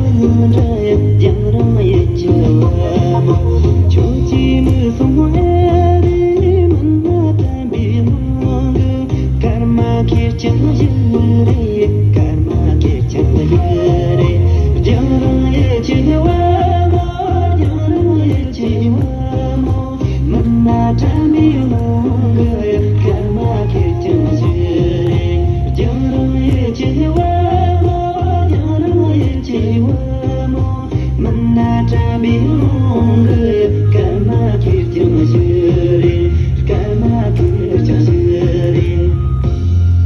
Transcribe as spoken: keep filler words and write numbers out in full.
རྒྱང་རིང་ཡུལ་གྱི་བུ་མོ། ཁྱོད་ཀྱིས་མི་གསུང་བ་རེད། མི་སྣ་དམ་པའི་ནང་གི་སྐར་མ་ཁེར་རྐྱང་ཞིག་རེད། སྐར་མ་ཁེར་རྐྱང་ཞིག་རེད། རྒྱང་རིང་ཡུལ་གྱི་བུ་མོ། རྒྱང་རིང་ཡུལ་གྱི་བུ་མོ། མི་སྣ་དམ་པའི་ནང་